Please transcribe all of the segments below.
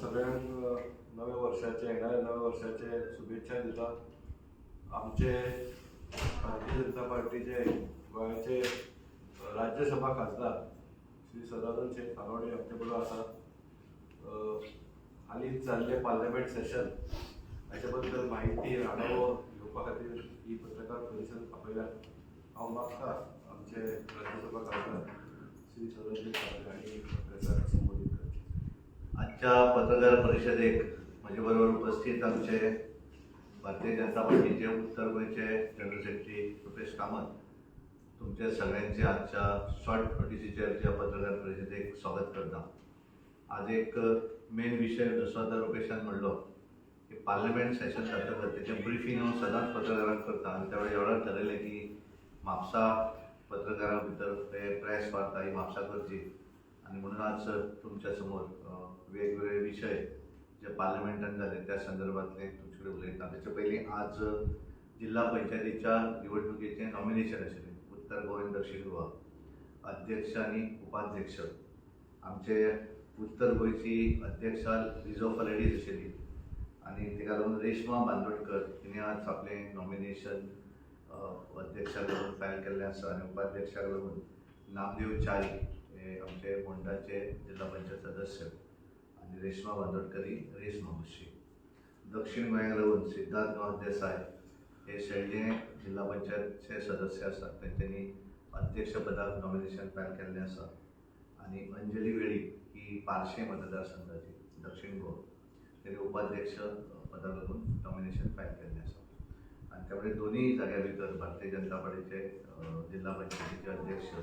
सगळ्यांक नव्या वर्षाचे, येणाऱ्या नव्या वर्षाचे शुभेच्छा दिता. आमचे भारतीय जनता पार्टीचे गोंयाचे राज्यसभा खासदार श्री सदानंद शेट खानोडे आमचे बरोबर आसात. हालींच जाल्लें पार्लमेंट सेशन हाचे बद्दल माहिती, आढावो घेवपा खातीर ही पत्रकार परिशद आपयल्या. हांव मागता आमचे राज्यसभा खासदार श्री सदानंद शेट खानोडे हांणी पत्रकारांक संबोधीत करचें. आजच्या पत्रकार परिशदेक म्हजे बरोबर उपस्थित आमचे भारतीय जनता पार्टीचे उत्तर गोंयचे जनरल सेक्रेटरी रुपेश कामत, तुमचे सगळ्यांचे आजच्या शॉर्ट नोटीसीचेर ज्या पत्रकार परिशदेक स्वागत करता. आज एक मेन विशय, जसो आतां रुपेशान म्हणलो की पार्लमेंट सेशन जातकच तेचें ब्रिफींग हांव सदांच पत्रकारांक करता आनी त्या वेळार एवढं ठरयलें की म्हापसा पत्रकारां भितर हे प्रेस वार्ता ही म्हापसा करची आनी म्हणून आज तुमच्या समोर वेगवेगळे विशय जे पार्लमेंटान जाले त्या संदर्भातले तुमचे कडेन उलयता. तेचे पयलीं आज जिल्हा पंचायतीच्या निवडणुकेचें नॉमिनेशन आशिल्लें, उत्तर गोंय आनी दक्षीण गोवा, अध्यक्ष आनी उपाध्यक्ष. आमचे उत्तर गोंयची अध्यक्षा लिझो फर्नांडीस आशिल्ली आनी ताका लागून रेश्मा बांदोडकर हिणें आज आपलें नॉमिनेशन अध्यक्षाक लागून फायल केल्लें आसा आनी उपाध्यक्षाक लागून नामदेव च्यारी हे आमचे होंडाचे जिल्हा पंचायत सदस्य आनी रेश्मा बांदोडकर ही रेस मावशी. दक्षिण गोंयाक लागून सिद्धार्थ गांवस देसाय हे शेल्डें जिल्हा पंचायतचे सदस्य आसात, तेंच्यांनी अध्यक्षपदाक नॉमिनेशन फायल केल्लें आसा आनी अंजली वेळीप ही पार्शे मतदारसंघाची, दक्षिण गोवा, तेणी उपाध्यक्ष पदाक लागून नॉमिनेशन फायल केल्लें आसा. आनी त्यामुळे दोनूय जाग्या भितर भारतीय जनता पार्टीचे जिल्हा पंचायतीचे अध्यक्ष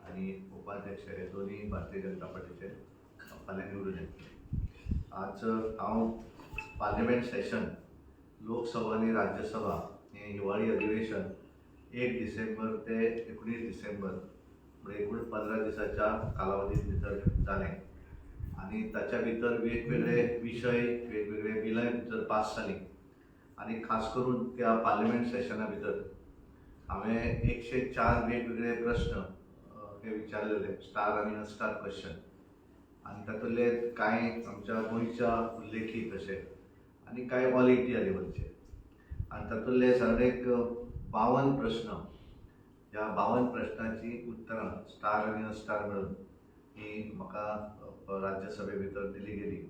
आनी उपाध्यक्ष हे दोनूय भारतीय जनता पार्टीचे फाल्यां निवडून येतले. आज हांव पार्लिमेंट सेशन, लोकसभा आनी राज्यसभा हें हिवाळी अधिवेशन 1 डिसेंबर ते 19 डिसेंबर, म्हणजे एकूण 15 दिसाच्या कालावधीत भितर जालें आनी ताच्या भितर वेगवेगळे विशय, वेगवेगळे बिलां भितर पास जालीं. आनी खास करून त्या पार्लिमेंट सेशना भितर हांवें 104 वेगवेगळे प्रश्न हे विचारलेले, स्टार आनी अनस्टार क्वेश्चन, आनी तातूंतले कांय आमच्या गोंयच्या उल्लेखीत अशे आनी कांय ऑल इंडिया लेवलचे. आनी तातूंतले सादारण एक 52 प्रश्न, ह्या 52 प्रश्नाची उत्तरां स्टार आनी अनस्टार मेळून ही म्हाका राज्यसभे भितर दिली गेली.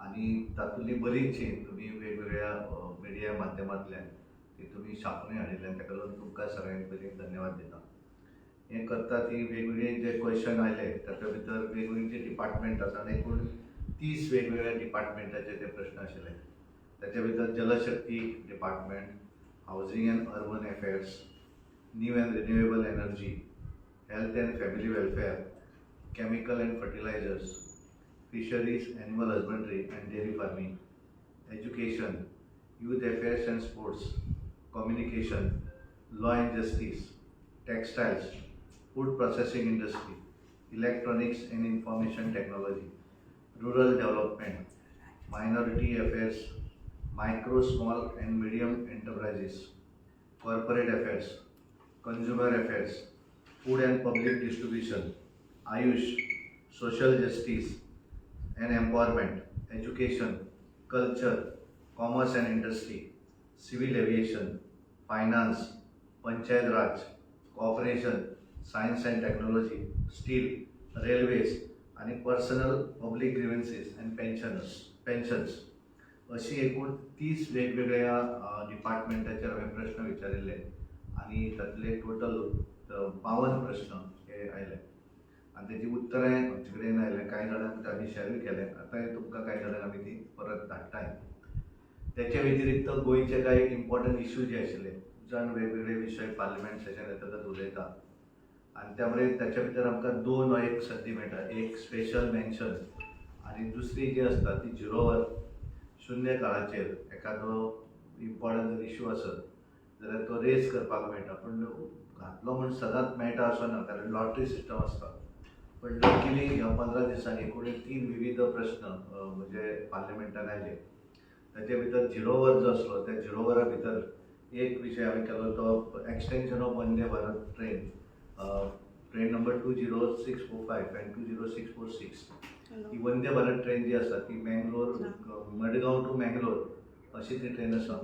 आनी तातूंतली बरीचशी तुमी वेगवेगळ्या मिडिया माध्यमांतल्यान ती तुमी छापूनय हाडिल्ल्यान ताका लागून तुमकां सगळ्यांक पयलीं धन्यवाद दिता. हें करता ती वेगवेगळे जे क्वेश्चन आयले ताच्या भितर वेगवेगळे जे डिपार्टमेंट आसा आनी एकूण 30 वेगवेगळ्या डिपार्टमेंटाचे ते प्रश्न आशिल्ले. ताच्या भितर Jal Shakti department, housing and urban affairs, new and renewable energy, health and family welfare, chemical and fertilizers, fisheries, animal husbandry and dairy farming, education, youth affairs and sports, communication, law and justice, textiles, food processing industry, electronics and information technology, rural development, minority affairs, micro, small and medium enterprises, corporate affairs, consumer affairs, food and public distribution, Ayush, social justice and empowerment, education, culture, commerce and industry, civil aviation, finance, Panchayat Raj, cooperation, science and technology, steel, railways आणि personnel, public grievances and pensions, अशी एकूण 30 वेगवेगळ्या डिपार्टमेंटाचेर हांवें प्रश्न विचारिल्ले आनी तातले total 52 प्रश्न हे आयले आनी तेजी उत्तरां आमचे कडेन आयले. कांय जाणांक आमी शेरूय केले. आतां तुमकां कांय जाणांक आमी ती परत धाडटाय. त्याच्या व्यतिरिक्त गोंयचे कांय इम्पॉर्टंट इश्यू जे आशिल्ले, जाण वेगवेगळे विशय पार्लिमेंट सेशन येतकच उलयता आनी त्यामुळे त्याच्या भितर आमकां दोन एक संदी मेळटा. एक स्पेशल मेन्शन आनी दुसरी जी आसता ती झिरो our, शुन्य काळाचेर एखादो इम्पॉर्टंट जर इश्यू आसत जाल्यार तो रेज करपाक मेळटा. पूण घातलो म्हूण सदांच मेळटा असो ना, कारण लॉटरी सिस्टम आसता. पण लकीली ह्या 15 दिसांनी एकूण तीन विविध प्रश्न म्हणजे पार्लिमेंटान आयले. ताचे भितर झिरो our जो आसलो, त्या झिरो वरा भितर एक विशय हांवें केलो तो extension of Vande Bharat train, train number 20645 and 20646. Hello. He Vande Bharat train जी आसा ती मँगलोर, मडगांव टू मँगलोर अशी ती ट्रेन आसा.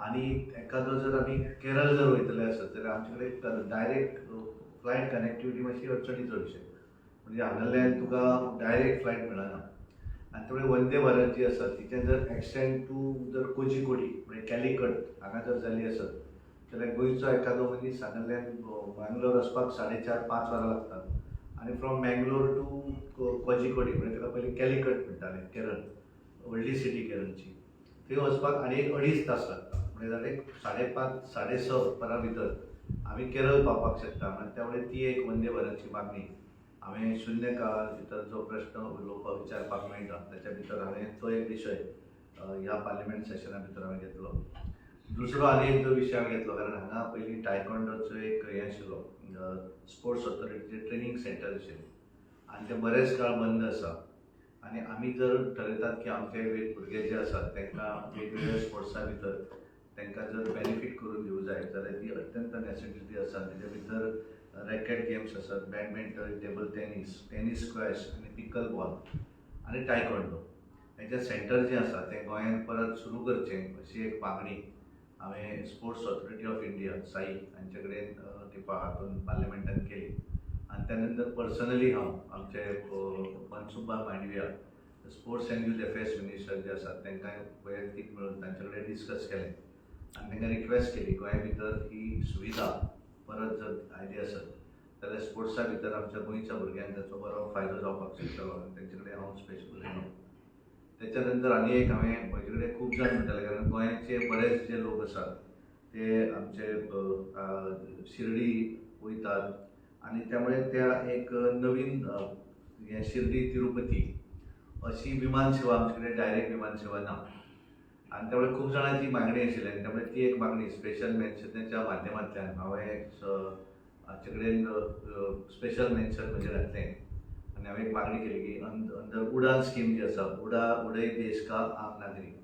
आनी एखादो जर आमी केरळ जर वयतले आसत जाल्यार आमचे कडेन डायरेक्ट फ्लायट कनेक्टिविटी मातशी अडचणीचो विशय. म्हणजे हांगासरल्यान तुका डायरेक्ट फ्लायट मेळना. आनी त्यामुळे वंदे भारत जी आसा तिचें जर एक्सटेंड टू जर कोझिकोडी म्हणजे कॅलिकट हांगा जर जाली आसत जाल्यार गोंयचो एखादो मनीस हांगासरल्यान मँगलोर वचपाक 4.5-5 वरां लागतात. आनी फ्रॉम मँगलोर टू कोझिकोडी म्हणजे ताका पयलीं कॅलिकट म्हणटाले, केरळ व्हडली सिटी केरळची, थंय वचपाक आनी एक 2.5 तास लागता. म्हणजे जाले 5.5 6.5 वरां भितर आमी केरळ पावपाक शकता. आनी त्यामुळे ती एक वंदे भारतची मागणी हांवें शुन्य काळा भितर जो प्रश्न उलोवपाक विचारपाक मेळटा ताच्या भितर हांवें तो एक विशय ह्या पार्लिमेंट सेशना भितर हांवें घेतलो. दुसरो आनी एक जो विशय हांवें घेतलो, कारण हांगा पयलीं टायकॉन्डोचो एक हें आशिल्लो, स्पोर्ट्स ऑथॉरिटीचें ट्रेनींग सेंटर आशिल्लें आनी तें बरेंच काळ बंद आसा. आनी आमी जर ठरयतात की आमचे भुरगे जे आसात तांकां वेगवेगळ्या स्पोर्ट्सा भितर तांकां जर बेनिफीट करून दिवंक जाय जाल्यार ती अत्यंत नॅसेसिटी आसा. तेच्या भितर रॅकेट गेम्स आसात, badminton, table tennis, tennis squash आनी पिकल बॉल आनी टायकॉन्डो हेचें सेंटर जें आसा तें गोंयांत परत सुरू करचें अशी एक मागणी हांवें sports authority of India SAI हांचे कडेन हातून पार्लिमेंटान केली. आनी त्या नंतर पर्सनली हांव आमचे Mansukh Mandaviya, sports and youth affairs minister जे आसात तांकां वैयक्तीक मेळून तांचे कडेन डिस्कस केलें आनी तांकां रिक्वेस्ट केली गोंया भितर ही सुविधा परत जर आयली आसत जाल्यार स्पोर्ट्सा भितर आमच्या गोंयच्या भुरग्यांक ताचो बरो फायदो जावपाक शकतलो. आनी तांचे कडेन हांव स्पेशल उलयलो. त्याच्या नंतर आनी एक हांवें म्हजे कडेन खूब जाण म्हणटाले, कारण गोंयचे बरेच जे लोक आसात ते आमचे शिर्डी वयतात आनी त्यामुळे त्या एक नवीन हें शिर्डी तिरुपती अशी विमान सेवा आमचे कडेन डायरेक्ट विमान सेवा ना. आनी त्यामुळे खूब जाणांची मागणी आशिल्ली आनी त्यामुळे ती एक मागणी स्पेशल मेन्शनाच्या माध्यमांतल्यान हांवें हाचे कडेन स्पेशल मेन्शन म्हणजे घातलें आनी हांवें एक मागणी केली की अंदर उडान स्कीम जी आसा, उडे देश का आम नागरीक,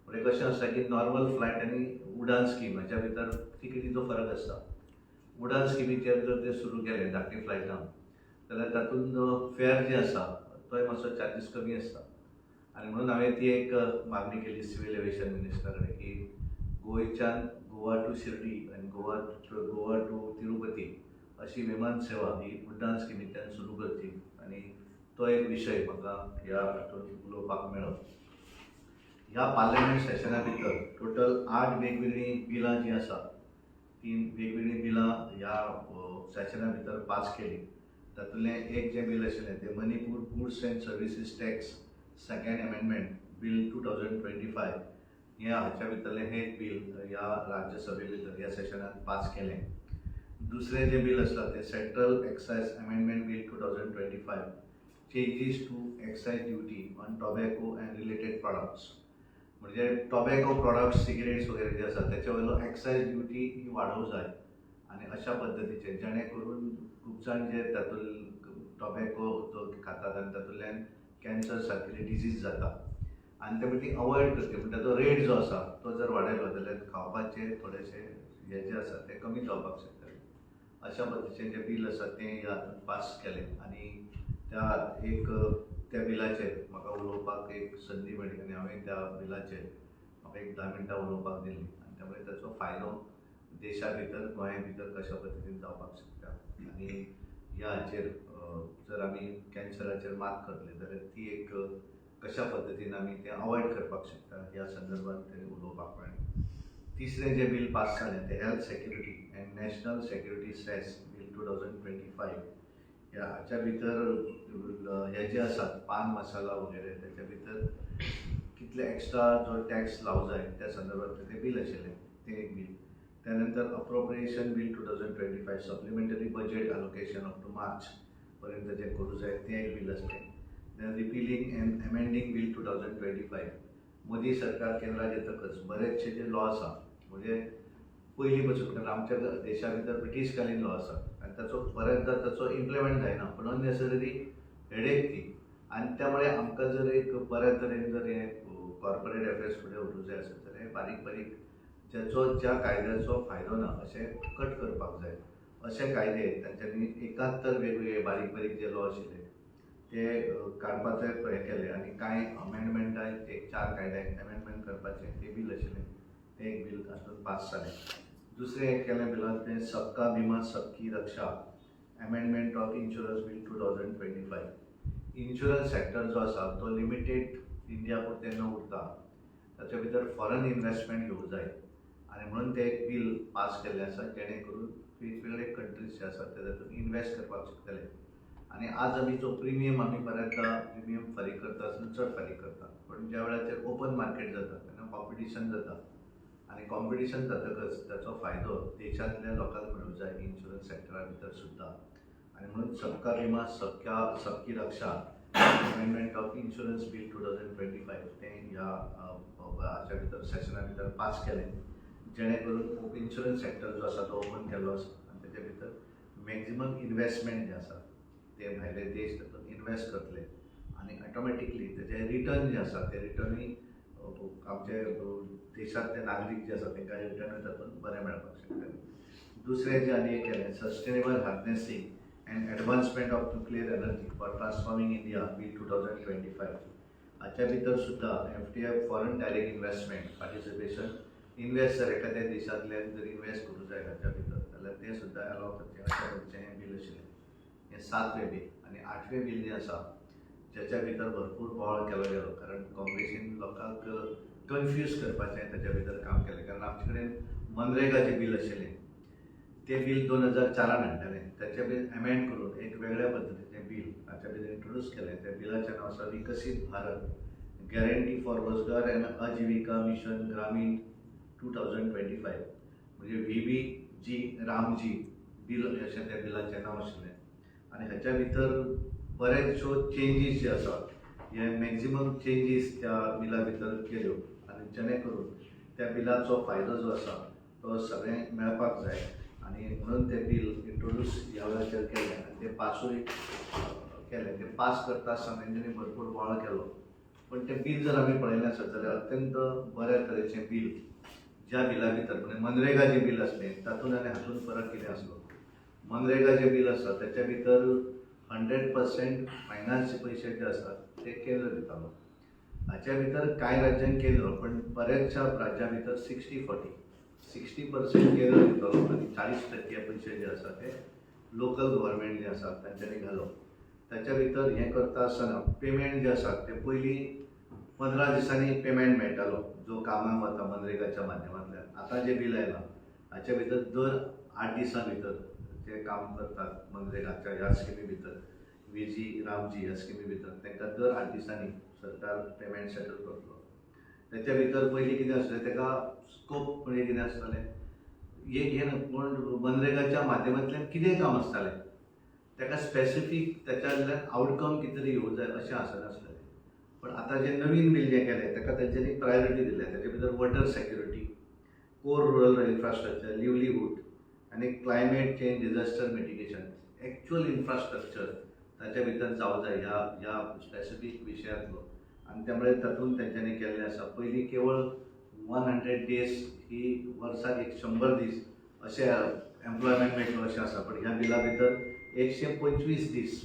म्हणजे कशें आसता की नॉर्मल फ्लायट आनी उडान स्कीम हाच्या भितर तिकेटीचो फरक आसता. उडान स्किमीचेर जर ते सुरू केले धाकटी फ्लायटां जाल्यार तातूंत फेर जे आसा तोय मातसो चार्जीस कमी आसता. आनी म्हणून हांवें ती एक मागणी केली सिवील एविएशन मिनिस्टरा कडेन की गोंयच्यान गोवा टू शिर्डी आनी गोवा टू तिरुपती अशी विमान सेवा ही उड्डाण स्किमींतल्यान सुरू करची. आनी तो एक विशय म्हाका ह्या हातूंत उलोवपाक मेळ्ळो. ह्या पार्लमेंट सेशना भितर टोटल 8 वेगवेगळीं बिलां जीं आसा तीं वेगवेगळीं बिलां ह्या सेशना भितर पास केलीं. तातूंतलें एक जें बील आशिल्लें तें Manipur goods and services tax second amendment bill 2025 हें हाच्या भितरलें हें एक बील ह्या राज्यसभे भितर ह्या सेशनान पास केलें. दुसरें जें बील आसा तें central excise amendment bill 2025, changes to excise duty on tobacco and related products. म्हणजे टोबॅको प्रॉडक्ट्स, सिगरेट्स वगैरे जे आसा त्याच्या वयलो एक्सायज ड्युटी ही वाडोवंक जाय आनी अशा पद्दतीचे जेणे करून खूब जाण जे तातूंत टोबॅको जो खातात आनी तातूंतल्यान कॅन्सर सारकिले डिजीज जाता आनी ते ती अवॉयड करची. पूण ताचो रेट जो आसा तो जर वाडयलो जाल्यार खावपाचे थोडेशे हे जे आसा ते कमी जावपाक शकतले. अशा पद्दतीचें जें बील आसा तें ह्या हातूंत पास केलें आनी त्या एक त्या बिलाचेर म्हाका उलोवपाक एक संदी मेळ्ळी आनी हांवें त्या बिलाचेर म्हाका एक 10 मिनटां उलोवपाक दिली आनी त्यामुळे ताचो फायदो देशा भितर गोंया भितर कशा पद्दतीन जावपाक शकता आनी ह्या हाचेर जर आमी कॅन्सराचेर मात करतले जाल्यार ती एक कशा पद्दतीन आमी तें अवॉयड करपाक शकता ह्या संदर्भात तें उलोवपाक मेळ्ळें. तिसरें जें बील पास जालें तें health security and national security cess bill 2025. ह्या हाच्या भितर हे जे आसात पान मसाला वगैरे त्याच्या भितर कितले एक्स्ट्रा जो टॅक्स लावूं जाय त्या संदर्भात तें बील आशिल्लें तें एक बील. त्या नंतर appropriation bill 2025 supplementary budget allocation up to March पर्यंत जें करूं जाय तें एक बील आसलें. Then repealing and amending bill 2025. Modi सरकार केंद्रात येतकच बरेचशे जे लॉ आसा म्हणजे पयलीं पासून, कारण आमच्या देशा भितर ब्रिटीशकालीन लॉ आसा आनी ताचो बऱ्याचदा ताचो इम्प्लिमेंट जायना, पूण अननेसेसरी हेडेक ती आनी त्यामुळे आमकां जर एक बऱ्या तरेन जर हें कॉर्पोरेट अफेर्स फुडें व्हरूंक जाय आसत जाल्यार हे बारीक बारीक ज्याचो ज्या कायद्याचो फायदो ना अशें कट करपाक जाय. अशे कायदे तांच्यांनी 71 वेगवेगळे बारीक बारीक जे लॉ आशिल्ले ते काडपाचें हें केलें आनी कांय अमेंडमेंटां एक 4 कायद्यांक अमेंडमेंट करपाचें तें बील आशिल्लें, तें एक बील हातूंत पास जालें. दुसरें एक केलें बिलान तें Sabka Bima Sabki Raksha amendment of insurance bill 2025. Insurance sector जो आसा तो लिमिटेड इंडिया पुरतें न उरता ताच्या भितर फॉरन इन्वेस्टमेंट घेवंक जाय आनी म्हणून तें एक बील पास केल्लें आसा, जेणे करून वेगवेगळे कंट्रीज जे आसात ते तातूंत इन्वेस्ट करपाक शकतले. आनी आज आमी जो प्रिमियम आमी बऱ्याचदा प्रिमियम फारीक करता आसतना चड फारीक करता, पण ज्या वेळाचेर ओपन मार्केट जाता तेन्ना कॉम्पिटिशन जाता आनी कॉम्पिटिशन जातकच ताचो फायदो देशांतल्या लोकांक मेळूंक जाय इन्शुरन्स सेक्टरा भितर सुद्दां. आनी म्हणून Sabka Bima Sabki Raksha amendment of insurance bill 2025 तें ह्या हाच्या भितर सेशना भितर पास केलें, जेणे करून इन्शुरन्स सेक्टर जो आसा तो ओपन केल्लो आसा आनी तेच्या भितर मॅक्झिमम इन्वेस्टमेंट जें आसा ते भायले देश तातूंत इन्वेस्ट करतले आनी ऑटोमॅटिकली तेजें रिटर्न जें आसा तें रिटर्नूय आमचे देशांतले नागरीक जे आसा तांकां रिटर्नूय तातूंत बरें मेळपाक शकतलें. दुसरें जें आनी एक केलें sustainable harnessing and advancement of nuclear energy for transforming India bill 2025. हाच्या भितर सुद्दां FDI foreign direct investment participation invest जर एखाद्या देशांतल्यान जर इन्वेस्ट करूंक जाय हाच्या भितर जाल्यार तें सुद्दां एलाव करचें अशा तरेचें हें बील आशिल्लें. हें 7वें बील. आनी 8वें बील जें आसा ज्याच्या भितर भरपूर बोवाळ केलो गेलो, कारण काँग्रेसीन लोकांक कन्फ्यूज करपाचें ताच्या भितर काम केलें. कारण आमचे कडेन मनरेगाचें बील आशिल्लें तें बील 2004 हाडलेलें, ताचें बील एमेंड करून एक वेगळ्या पद्दतीचें बील हाच्या भितर इंट्रोड्यूस केलें. त्या बिलाचें नांव आसा Viksit Bharat guarantee for Rozgar and Ajeevika mission Gramin 2025, म्हणजे VBG Ramji bill अशें त्या बिलाचें नांव आशिल्लें. आनी हाच्या भितर बरेचश्यो चेंजीस जे आसात हे मॅक्झिमम चेंजीस त्या बिला भितर केल्यो आनी जेणे करून त्या बिलाचो फायदो जो आसा तो सगळ्यांक मेळपाक जाय आनी म्हणून तें बील इंट्रोड्यूस ह्या वेळाचेर केलें आनी तें पासूय केलें. तें पास करता आसतना तेंच्यांनी भरपूर बोवाळ केलो, पण तें बील जर आमी पळयलें आसत जाल्यार अत्यंत बऱ्या तरेचें बील, ज्या बिला भितर म्हणजे मनरेगा जें बील आसलें तातूंत आनी हातूंत फरक कितें आसलो. मनरेगा जें बील आसा ताच्या भितर 100% फायनान्सचे पयशे जे आसात ते केंद्र दितालो. हाच्या भितर कांय राज्यांक केंद्र, पण बऱ्याचशा राज्यां भितर 60-40, 60% केंद्र दितालो आनी 40% पयशे जे आसा ते लोकल गव्हर्मेंट जे आसा तांच्यांनी घालप. ताच्या भितर हें करता आसतना पेमेंट जे आसा ते पयलीं 15 दिसांनी पेमेंट मेळटालो जो कामाक वता मनरेगाच्या माध्यमांतल्यान. आतां जें बील आयलां हाच्या भितर दर 8 दिसां भितर जे काम करतात मनरेगाच्या ह्या स्किमी भितर VG Ramji ह्या स्किमी भितर तांकां दर 8 दिसांनी सरकार पेमेंट सेटल करतलो. ताच्या भितर पयलीं कितें आसलें ताका स्कोप म्हणजे कितें आसतालें एक हें न्हू, पूण मनरेगाच्या माध्यमांतल्यान कितेंय काम आसतालें ताका स्पेसिफीक ताच्यातल्यान आवटकम कितें तरी येवंक जाय अशें आसनासलें. पण आतां जें नवीन बील जें केलें ताका तेंच्यांनी प्रायोरिटी दिल्या. ताचे भितर water security, core rural infrastructure, livelihood आनी climate change disaster mitigation, actual infrastructure ताच्या भितर जावंक जाय ह्या ह्या स्पेसिफीक विशयांतलो. आनी त्यामुळे तातूंत तेंच्यांनी केल्लें आसा. पयलीं केवळ 100 डेज ही वर्साक 100 दीस अशें एम्प्लॉयमेंट मेळटलो अशें आसा, पण ह्या बिला भितर 125 दीस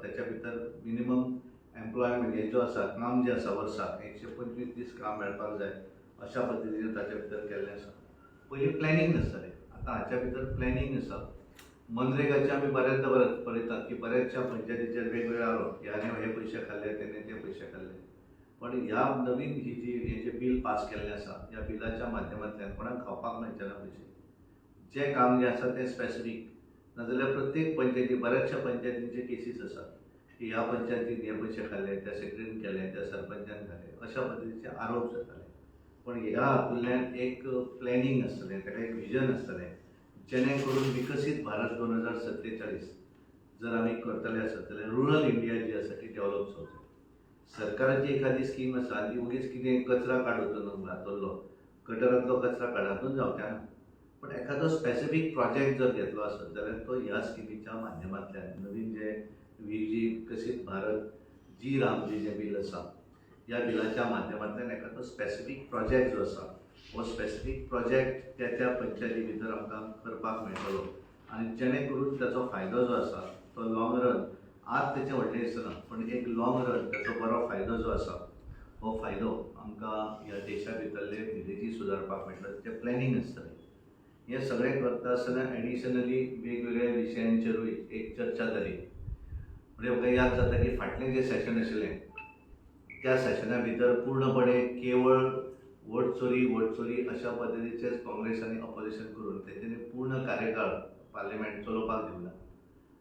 ताच्या भितर मिनिमम एम्प्लॉयमेंट हें जो आसा काम जें आसा वर्साक 125 दीस काम मेळपाक जाय अशा पद्दतीन ताच्या भितर केल्लें आसा. पयलीं प्लॅनिंग नासतालें, आतां हाच्या भितर प्लॅनिंग आसा. मनरेगाचे आमी बऱ्याचदा पळयतात की बऱ्याचशा पंचायतीचेर वेगवेगळे आरोप, ह्याने हे पयशे खाल्ले तेणे ते पयशे खाल्ले, पण ह्या नवीन ही जी हें जें बील पास केल्लें आसा ह्या बिलाच्या माध्यमांतल्यान कोणाक खावपाक मेळचें ना पयशे, जें काम जें आसा तें स्पेसिफीक. नाजाल्यार प्रत्येक पंचायती बऱ्याचशा पंचायतींचे केसीस आसात की ह्या पंचायतीन हे पयशे खाल्ले, त्या सेक्रेटरीन केले, त्या सरपंचान खाले, अशा पद्दतीचे आरोप जाताले. पण ह्या हातूंतल्यान एक प्लॅनिंग आसतलें, ताका एक विजन आसतलें, जेणे करून विकसीत भारत 2047 जर आमी करतले आसत जाल्यार रुरल इंडिया जी आसा ती डेवलप जावची. सरकाराची एखादी स्कीम आसा आनी वगीच कितें कचरा काडून घातलो गटरांतलो कचरा काडून जावचें ना, पण एखादो स्पेसिफीक प्रोजेक्ट जर घेतलो आसत जाल्यार तो ह्या स्किमीच्या माध्यमांतल्यान नवीन जे VG विकसीत भारत जी रामजी जें बील आसा ह्या बिलाच्या माध्यमांतल्यान एखादो स्पेसिफीक प्रोजेक्ट जो आसा हो स्पेसिफीक प्रोजेक्ट त्या त्या पंचायती भितर आमकां करपाक मेळटलो आनी जेणे करून ताचो फायदो जो आसा तो लॉंग रन आज तेचें व्हडलें दिसना, पूण एक लॉंग रन ताचो बरो फायदो जो आसा हो फायदो आमकां ह्या देशा भितरले विलेजी सुदारपाक मेळटलो. तें प्लॅनिंग आसतलें. हें सगळें करता आसतना एडिशनली वेगवेगळ्या विशयांचेरूय एक चर्चा जाली. म्हणजे म्हाका याद जाता की फाटलें जें सेशन आशिल्लें त्या सेशना भितर पूर्णपणे केवळ वोट चोरी, वोट चोरी अशा पद्दतीचेच काँग्रेस आनी ऑपोजिशन करून तेंच्यांनी पूर्ण कार्यकाळ पार्लिमेंट चलोवपाक दिवना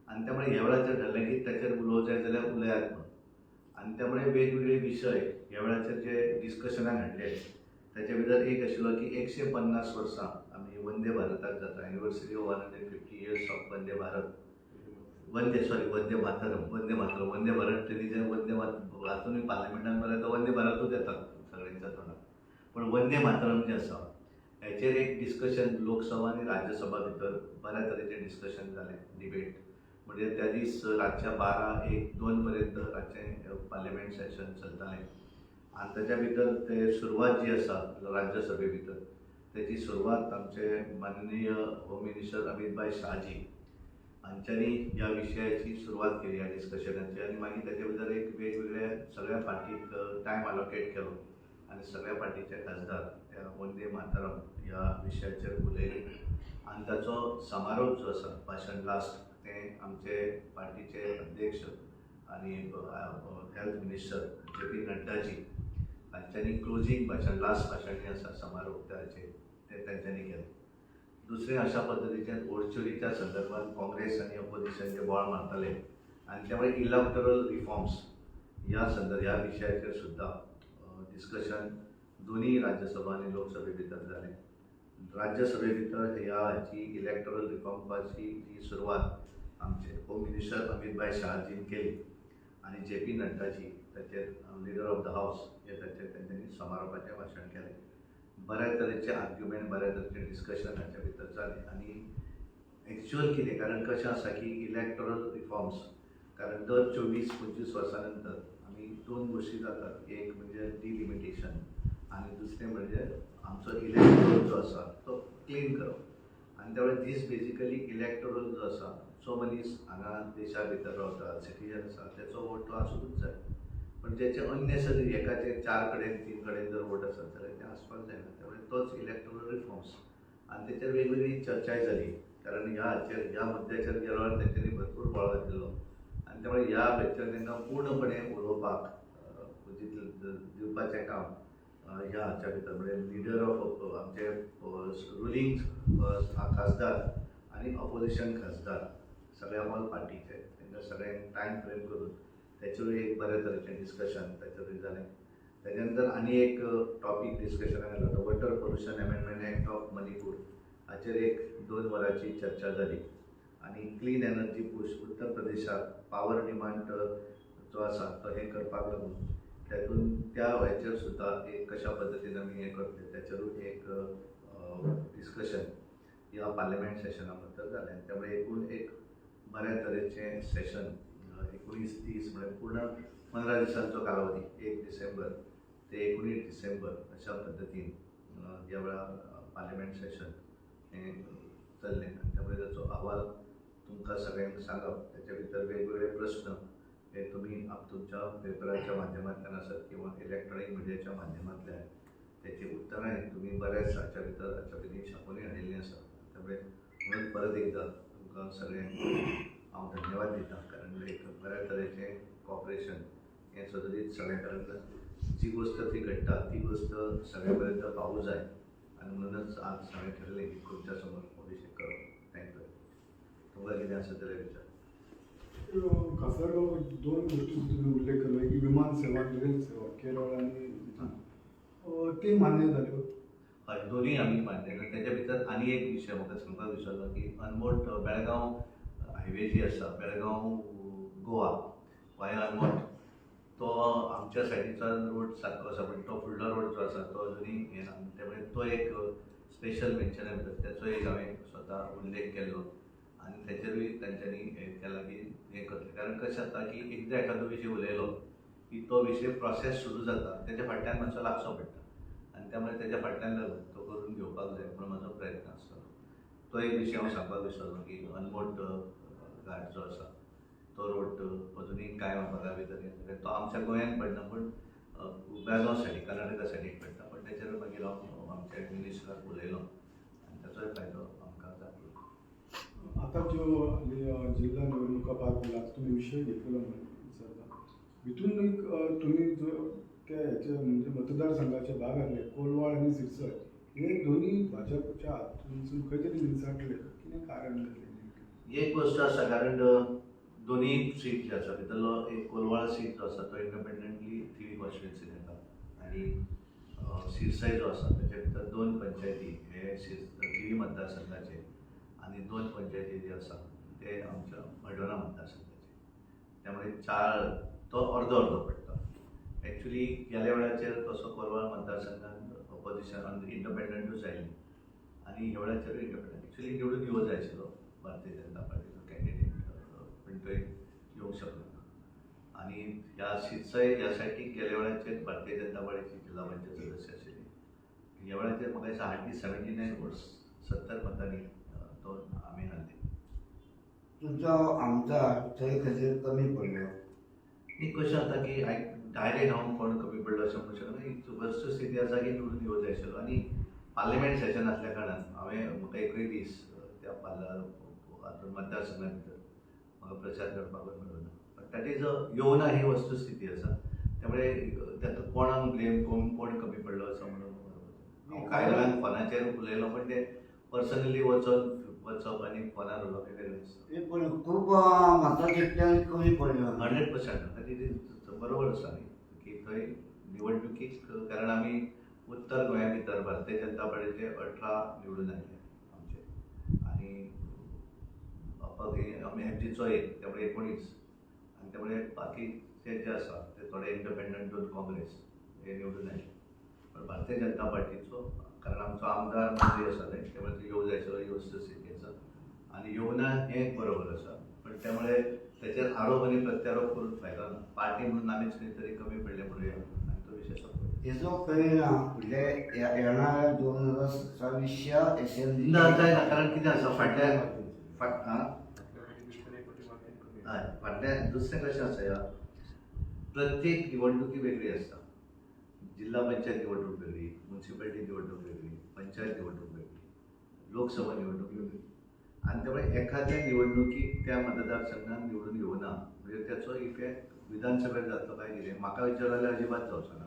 आनी त्यामुळे ह्या वेळाचेर ठरलें की ताचेर उलोवंक जाय जाल्यार उलयात म्हणून. आनी त्यामुळे वेगवेगळे विशय ह्या वेळाचेर जे डिस्कशनाक हाडले ताचे भितर एक आशिल्लो की 150 वर्सां आमी वंदे भारताक जाता, anniversary of 150 years of Vande Bharat, Vande sorry Vande Mataram, Vande Mataram, Vande Bharat ट्रेनीचे Vande मात आजुनूय पार्लमेंटान बरयता वंदे भारतूच येता सगळ्यांच्या तोंडात, पण वंदे मातरम जें आसा हेचेर एक डिस्कशन लोकसभा आनी राज्यसभा भितर बऱ्या तरेचें डिस्कशन जालें, डिबेट. म्हणजे त्या दीस रातच्या 12, 1, 2 पर्यंत रातचें पार्लिमेंट सेशन चलतालें आनी ताच्या भितर ते सुरवात जी आसा राज्यसभे भितर तेची सुरवात आमचे माननीय होम मिनिस्टर अमितभाई शहाजी हांच्यांनी ह्या विशयाची सुरवात केली, ह्या डिस्कशनाची. आनी मागीर ताचे भितर एक वेगवेगळ्या सगळ्या पार्टीक टायम अलोकेट केलो आनी सगळ्या पार्टीचे खासदार त्या वंदे मातरम ह्या विशयाचेर उलयले आनी ताचो समारोप जो आसा भाशण लास्ट तें आमचे पार्टीचे अध्यक्ष आनी हेल्थ मिनिस्टर जे पी नड्डाजी हांच्यांनी क्लोजींग भाशण, लास्ट भाशण जें आसा समारोप ताचेर तें तांच्यांनी केलें. दुसरें अशा पद्दतीचें वोटचोरीच्या संदर्भात काँग्रेस आनी ऑपोजिशन जे बोवाळ मारताले आनी त्यामुळे इलेक्टोरल रिफॉर्म्स ह्या संदर्भ ह्या विशयाचेर सुद्दां डिस्कशन दोनूय राज्यसभा आनी लोकसभे भितर जालें. राज्यसभे भितर ह्या हाची इलेक्टोरल रिफॉर्माची जी सुरवात आमचे होम मिनिस्टर अमितभाई शहाजीन केली आनी जे पी नड्डाजी ताचेर लिडर ऑफ the house हे ताचेर तेंच्यांनी समारोपाचें भाशण केलें. बऱ्या तरेचे आर्ग्युमेंट, बऱ्या तरेचे डिस्कशन हाच्या भितर जालें. आनी एक्च्युअल कितें, कारण कशें आसा की इलेक्टोरल रिफॉर्म्स कारण दर 24-25 वर्सां नंतर आमी दोन गोश्टी जातात, एक म्हणजे डिलिमिटेशन आनी दुसरें म्हणजे आमचो इलेक्टोरल जो आसा तो क्लीन करप. आनी त्यावेळेर दीस बेजिकली इलेक्टोरल जो आसा जो मनीस हांगा देशा भितर रावता, सिटीजन आसा, तेचो वोट तो आसूंकूच जाय. पण ज्याचे अननेसरी एकाचे 4 कडेन 3 कडेन जर वोट आसत जाल्यार ते आसपाक जायना. त्यामुळे तोच इलेक्टोरल रिफॉर्म्स आनी तेचेर वेगवेगळी चर्चाय जाली, कारण ह्या हाचेर ह्या मुद्द्याचेर गेल्या वेळार तेंच्यांनी भरपूर बोवाळ घातिल्लो आनी त्यामुळे ह्या हाचेर तांकां पूर्णपणे उलोवपाक दिवपाचें काम ह्या हाच्या भितर म्हणजे लिडर ऑफ आमचे रुलींग खासदार आनी ऑपोजिशन खासदार सगळ्या ऑल पार्टीचे तांकां सगळ्यांक टायम फ्रेम करून त्याचेरूय एक बऱ्या तरेचें डिस्कशन ताचेरूय जालें. ताच्या नंतर आनी एक टॉपीक डिस्कशनाक आयलो तो water pollution amendment act of Manipur हाचेर एक 2 वरांची चर्चा जाली. आनी क्लीन एनर्जी पुश उत्तर प्रदेशाक पावर डिमांड जो आसा तो हें करपाक लागून तातूंत त्या हेचेर सुद्दां एक कशा पद्दतीन आमी हें करतले ताचेरूय एक डिस्कशन ह्या पार्लिमेंट सेशना भितर जालें. आनी त्यामुळे एकूण एक बऱ्या तरेचें सेशन 19 दीस म्हळ्यार पूर्ण 15 दिसांचो कालावधी 1 डिसेंबर ते 19 डिसेंबर अशा पद्दतीन ह्या वेळार पार्लिमेंट सेशन हें चल्लें. आनी त्यामुळे ताचो अहवाल तुमकां सगळ्यांक सांगप, ताच्या भितर वेगवेगळे प्रस्न हे तुमी तुमच्या पेपराच्या माध्यमांतल्यान आसत किंवा इलेक्ट्रॉनीक मिडियाच्या माध्यमांतल्यान त्याची उत्तरां तुमी बऱ्याच हाच्या भितर हाच्या पयलीं छापूनय हाडिल्लीं आसा. त्यामुळे म्हणून परत एकदां तुमकां सगळ्यांक हांव धन्यवाद दिता, कारण एक बऱ्या तरेचें कॉपरेशन हें सदरीत सगळ्यां, कारण जी गोश्ट थंय घडटा ती गोश्ट सगळ्या पर्यंत पावूं जाय आनी म्हणूनच आज हांवें ठरयलें की तुमच्या समोर हो विशय करप. Thank you. तुमकां कितें आसा जाल्यार विचार. खासदार बाबू, दोन गोष्टींचा तुम्ही उल्लेख केला की विमान सेवा, रेल सेवा केरळ आणि ते मान्य झाले. हय, दोनूय आमी मान्य केले. तेच्या भितर आनी एक विशय म्हाका सांगपाक विसरलो की अनमोट बेळगांव हायवे जी आसा बेळगांव गोवा वाया अनमोट तो आमच्या सायडीचो रोड सारको आसा, पूण तो फुडलो रोड जो आसा तो अजुनूय हें ना. त्यामुळे तो एक स्पेशल मेन्शना भितर तेचो एक हांवें स्वता उल्लेख केल्लो आनी तेचेरूय तांच्यांनी हें केलां की हें करतलें. कारण कशें जाता की एकदां एखादो विशय उलयलो की तो विशय प्रोसेस सुरू जाता, तेच्या फाटल्यान मातसो लागचो पडटा आनी त्यामुळे तेच्या फाटल्यान लागून तो करून घेवपाक जाय म्हणून म्हाजो प्रयत्न आसतलो. तो एक विशय हांव सांगपाक विसरलो की अनमोट घाट जो आसा तो तो रोड अजुनूय कांय भागा भितर तो आमच्या गोंयान पडना, पूण बेळगांव सायडीक, कर्नाटका सायडीक पडटा. पण तेचेर मागीर हांव आमच्या मिनिस्टराक उलयलो आनी ताचोय फायदो आमकां जातलो. आता ज्यो जिल्हा निवडणुका पार पडला, तुम्ही विषय घेतलेलो म्हणून विचारता, भितून एक तुम्ही जो त्या ह्याच्या म्हणजे मतदारसंघाचे भाग आसले कोलवाळ आनी सिरसय हे दोन्ही भाजपच्या हातून खंय तरी निचाटले, कितें कारण जालें? एक गोश्ट आसा, कारण दोन्ही सीट जे आसा भितरलो एक कोलवाळ सीट जो आसा तो इंडिपेंडंटली थिवी कॉन्स्टिट्युएन्सीन येता आनी सिरसाय जो आसा तेच्या भितर 2 पंचायती हे थिवी मतदारसंघाचे आनी 2 पंचायती जे आसा ते आमच्या हळदोणा मतदारसंघाचे, त्यामुळे 4 तो अर्दो अर्दो पडटा. एक्चुली गेल्या वेळाचेर तसो कोलवाळ मतदारसंघान ऑपोजिशन इंडिपेंडंटूच आयली आनी ह्या वेळाचेरूय इंडिपेंडंट एक्चुली निवडून येवंक जाय आशिल्लो भारतीय जनता पार्टीचो कॅन्डिडेट, पण तो येवंक शकलो ना. आनी ह्या सिरसाय ह्या सायडीक गेल्या वेळाचेर भारतीय जनता पार्टीची जिल्हा पंचायत सदस्य आशिल्ली, ह्या वेळाचेर म्हाका दिसता हार्डली 79 वोट्स, 70 मतांनी तो आमी हारले. तुमचो आमदार थंय खंयसर कमी पडलो? न्ही, कशें जाता की डायरेक्ट हांव कोण कमी पडलो अशें म्हणूंक शकना. ही वस्तुस्थिती आसा की निवडून येवंक जाय आशिल्लो आनी पार्लमेंट सेशन आसल्या कारणान हांवें म्हाका एकूय दीस त्या हातूंत मतदारसंघा भितर म्हाका प्रचार करपाकूय मेळना. बट that is a येवना ही वस्तुस्थिती आसा, त्यामुळे ताका कोणाक ब्लेम करून कोण कमी पडलो असो म्हणून बरोबर. हांव कांय जाणांक फोनाचेर उलयलो, पण ते पर्सनली वचप आनी फोनार उलोवप हें वेगळें आसता. पण खूब मतां तितल्यान कमी पडलो. 100% बरोबर आसा न्ही की थंय निवडणुकीक, कारण आमी उत्तर गोंया भितर भारतीय जनता पार्टीचे 18 निवडून आयले आमचे आनी आमी एमजीचो 1, त्यामुळे 19 आनी त्यामुळे बाकीचे जे आसा ते थोडे इंडिपेंडंट, 2 काँग्रेस हे निवडून आयले. पण भारतीय जनता पार्टीचो कारण आमचो आमदार मंत्री आसा न्ही, त्यामुळे तो येवंक जाय आशिल्लो ही वस्तुस्थिती आसा आनी येवना हें बरोबर आसा, पण त्यामुळे तेचेर आरोप आनी प्रत्यारोप करून फायदो ना. पार्टी म्हणून आमीच खंय तरी कमी पडले म्हणूया आनी तो विशय सोंपलो. तेजो परिणाम फुडल्या येणाऱ्या 2027च्या असेंब्ली ना जायना, कारण कितें आसा फाटल्या फाटल्या दुसरें कशें आसा, ह्या प्रत्येक निवडणुकी वेगळी आसता. जिल्हा पंचायत निवडणूक वेगळी, मुन्सिपालिटी निवडणूक वेगळी, पंचायत निवडणूक वेगळी, लोकसभा निवडणूक वेगळी आनी त्यामुळे एखाद्या निवडणुकीक त्या मतदारसंघान निवडून येवना म्हणजे त्याचो इफेक्ट विधानसभेर जातलो काय कितें म्हाका विचार जाल्यार अजिबात जावचो ना.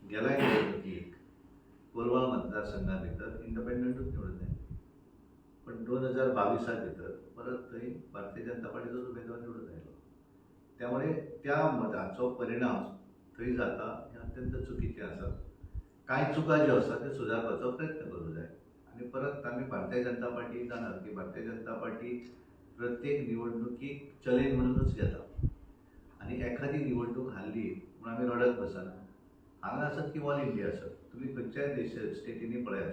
गेल्या निवडणुकीक कोलवाळ मतदारसंघा भितर इंडिपेंडंटूच निवडून आयले, पण 2022 भितर परत थंय भारतीय जनता पार्टीचोच उमेदवार निवडून आयलो. त्यामुळे त्या मताचो परिणाम थंय जाता हें अत्यंत चुकीचें आसा. कांय चुका ज्यो आसा त्यो सुदारपाचो प्रयत्न करूंक जाय आनी परत आमी भारतीय जनता पार्टी जाणात की भारतीय जनता पार्टी प्रत्येक निवडणुकीक चॅलेंज म्हणूनच घेता आनी एखादी निवडणूक हारली म्हूण आमी रडत बसना. हांगा आसत की ऑल इंडिया आसत, तुमी खंयच्याय देश स्टेटींनी पळयात,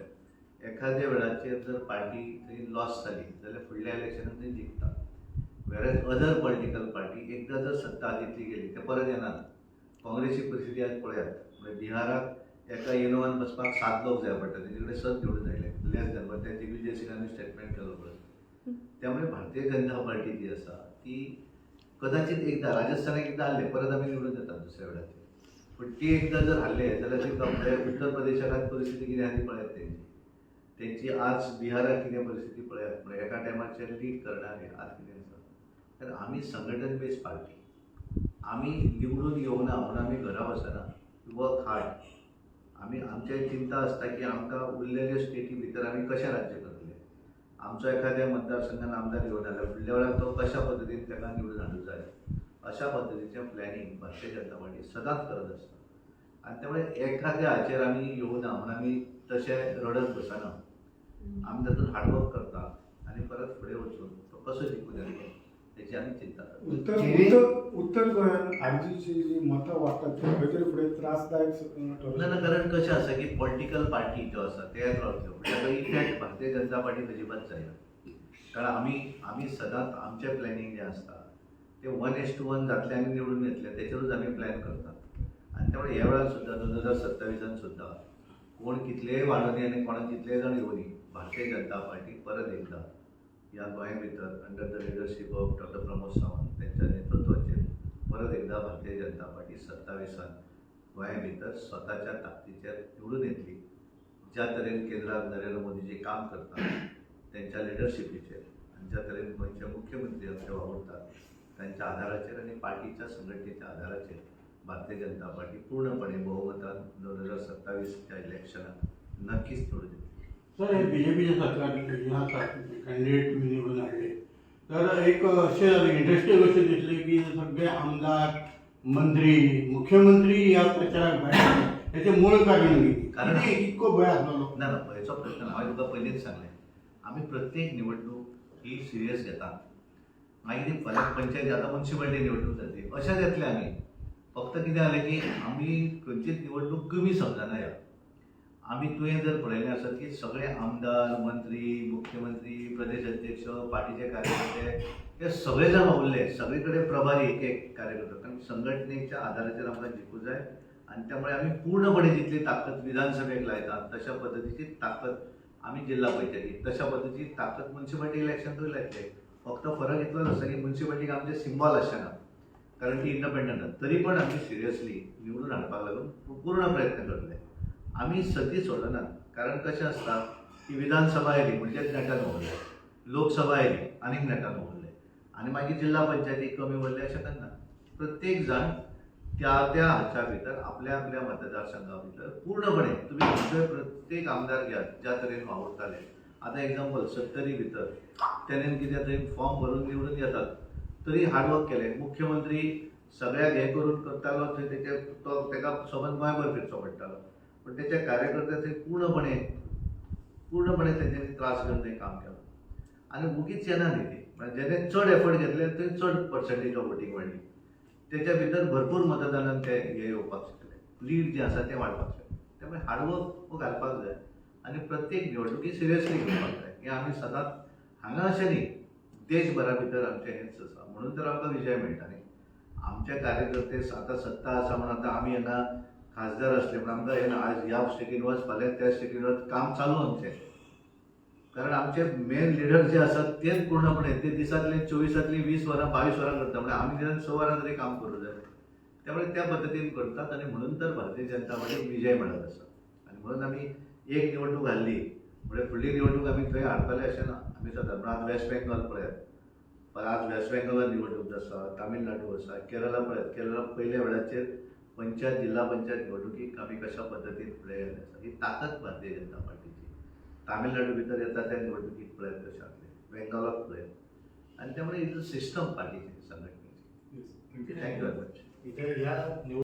एखाद्या वेळाचेर जर पार्टी थंय लॉस जाली जाल्यार फुडल्या इलेक्शनाक थंय जिखता. वेरेज अदर पॉलिटिकल पार्टी एकदां जर सत्ता हातींतली गेली ते परत येनात. काँग्रेसची परिस्थिती आज पळयात, म्हणजे बिहाराक एका इनोवान बसपाक 7 लोक जाय पडटा, तेजे कडेन 7 निवडून आयले लेस दॅन. ते दिग्विजय सिंगान स्टेटमेंट केलो पळय. त्यामुळे भारतीय जनता पार्टी जी आसा ती कदाचित एकदां राजस्थानाक एकदां हारले परत आमी निवडून येतात दुसऱ्या वेळाचेर, पूण ती एकदां जर हारले जाल्यार ती उत्तर प्रदेशाक परिस्थिती कितें आहा ती पळयात तेंची, तेंची आज बिहाराक कितें परिस्थिती पळयात, म्हणजे एका टायमाचेर लीड करणारे आज कितें आसा. तर आमी संघटन बेस्ड पार्टी, आमी निवडून येवना म्हणून आमी घरा बसना, वर्क हार्ड. आमी आमचें चिंता आसता की आमकां उरलेले स्टेटी भितर आमी कशें राज्य करतले, आमचो एखाद्या मतदारसंघान आमदार येवन जाल्यार फुडल्या वेळार तो कशा पद्दतीन ताका निवडून हाडूंक जाय अशा पद्दतीचें प्लॅनिंग भारतीय जनता पार्टी सदांच करत आसता. आनी त्यामुळे एखाद्या हाचेर आमी येवना म्हणून आमी तशें रडत बसना, आमी तातूंत हार्डवर्क करता आनी परत फुडें वचून तो कसो जिखून येतलो तेची आमी चिंता करता. उत्तर गोंयांत आरजीची जी मतां वाडटात ती खंय तरी फुडें त्रासदायक ना ना, कारण कशें आसा की पॉलिटिकल पार्टी ज्यो आसा ते रावतल्यो, पूण ताचो इफेक्ट भारतीय जनता पार्टीक अजिबात जायना. कारण आमी आमी सदांच आमचें प्लॅनिंग जें आसता तें 1:1 जातलें आनी निवडून येतलें तेचेरूच आमी प्लॅन करतात. आनी त्यामुळे ह्या वेळार सुद्दां 2027 सुद्दां कोण कितलेय वाडोवनी आनी कोणाक कितलेय जाण येवनी, भारतीय जनता पार्टी परत एकदां ह्या गोंया भितर under the leadership of Doctor Pramod Sawant त्यांच्या नेतृत्वाचेर परत एकदा भारतीय जनता पार्टी 27 गोंया भितर स्वताच्या ताकदीचेर निवडून येतली. ज्या तरेन केंद्रात नरेंद्र मोदीजी काम करतात त्यांच्या लिडरशिपीचेर आनी ज्या तरेन गोंयचे मुख्यमंत्री आमचे वावुरतात त्यांच्या आधाराचेर आनी पार्टीच्या संघटनेच्या आधाराचेर भारतीय जनता पार्टी पूर्णपणे बहुमतान 2027च्या इलेक्शनात नक्कीच निवडून येतली. सर, हे बीजेपीच्या सरकार जे आसा, कॅन्डिडेट तुमी निवडून हाडले, तर एक अशें जालें, इंट्रस्टींग अशें दिसलें की सगळे आमदार, मंत्री, मुख्यमंत्री ह्या प्रचाराक भायर आयले. हेचें मूळ कारण कितें? कारण- कितें इतको भंय आसलेलो? ना ना, भंयचो प्रश्न ना. हांवें तुका पयलींच सांगलें, आमी प्रत्येक निवडणूक ही सिरियस घेता. मागीर ती फाल्यां पंचायत, आतां मुन्सिपालिटी निवडणूक जातली, अशेंच येतलें. आमी फक्त कितें जालें की आमी खंयचीच निवडणूक कमी समजना. ह्या आमी तुवें जर पळयलें आसत की सगळे आमदार, मंत्री, मुख्यमंत्री, प्रदेश अध्यक्ष, पार्टीचे कार्यकर्ते हे सगळे जाण वावुरले, सगळे कडेन प्रभारी एक एक कार्यकर्तो, कारण संघटनेच्या आधाराचेर आमकां जिखूं जाय. आनी त्यामुळे आमी पूर्णपणे जितली ताकद विधानसभेक लायतात तशा पद्दतीची ताकद आमी जिल्हा पंचायतीक, तशा पद्दतीची ताकद मुन्सिपालिटी इलेक्शनातूय लायतले. फक्त फरक इतलोच आसा की मुन्सिपालिटीक आमचें सिंबॉल आसचें ना, कारण ती इंडिपेंडंट आसा. तरी पण आमी सिरियसली निवडून हाडपाक लागून पूर्ण प्रयत्न करतले. आमी संदी सोडनात, कारण कशें आसता की विधानसभा आयली म्हणजेच नेटान उरले, लोकसभा आयली आनीक नेटान उरले आनी मागीर जिल्हा पंचायती कमी उरले, अशें करना. प्रत्येक जाण त्या त्या हाच्या भितर आपल्या आपल्या मतदारसंघा भितर पूर्णपणे, तुमी खंयचोय प्रत्येक आमदार घेयात, ज्या तरेन वावुरताले. आतां एग्जाम्पल, सत्तरी भितर तेणेन कितें तरी फॉर्म भरून निवडून येतात, तरी हार्डवर्क केलें. मुख्यमंत्री सगळ्याक हें करून करतालो थंय, तेचे तो तेका सबंद गोंयभर फिरचो पडटालो, पण तेच्या कार्यकर्ते थंय पूर्णपणे पूर्णपणे तेंच्यांनी त्रास घेवन तें काम केलां. आनी वगीच येना न्ही ती, म्हणजे जेणे चड एफर्ट घेतले थंय चड पर्संटेज ऑफ वोटींग वाडली. तेच्या भितर भरपूर मतदानान ते हे येवपाक शकले, लीड जें आसा तें वाडपाक शकलें. त्यामुळे हार्डवर्क घालपाक जाय आनी प्रत्येक निवडणुकी सिरियसली घेवपाक जाय. हें आमी सदांच हांगा अशें न्ही, देशभरा भितर आमचें हेंच आसा, म्हणून तर आमकां विजय मेळटा न्ही. आमचे कार्यकर्ते आतां सत्ता आसा म्हणून, आतां आमी हांगा खासदार असले म्हणून आमकां हें ना, आयज ह्या स्टेटीन वच, फाल्यां त्या स्टेटीन वच, काम चालू आमचें. कारण आमचे मेन लिडर जे आसात तेच पूर्णपणे ते दिसांतले 24तांतली 20 वरां, 22 वरां करता, म्हणजे आमी निदान 6 वरां तरी काम करूं जाय. त्यामुळे त्या पद्दतीन करतात आनी म्हणून तर भारतीय जनता पार्टीक विजय मेळत आसा. आनी म्हणून आमी एक निवडणूक हारली म्हणजे फुडली निवडणूक आमी थंय हारतले अशें ना. आमी सदां, म्हणून आज वेस्ट बेंगॉल पळयात, पण आज वेस्ट बेंगॉलान निवडणूक आसा, तामिळनाडू आसा, केरला पळयात, केरला पयल्या वेळाचेर पंचायत, जिल्हा पंचायत निवडणुकीक आमी कशा पद्दतीन फुडें गेल्ले आसा. ही ताकद भारतीय जनता पार्टीची. तामिळनाडू भितर येता त्या निवडणुकीक पळयात कशें जातलें, बेंगॉलाक पळयात, आनी त्यामुळे is a system पार्टीची, संघटनेची. Yes, thank you. Thank you very much. इथे ह्या निवड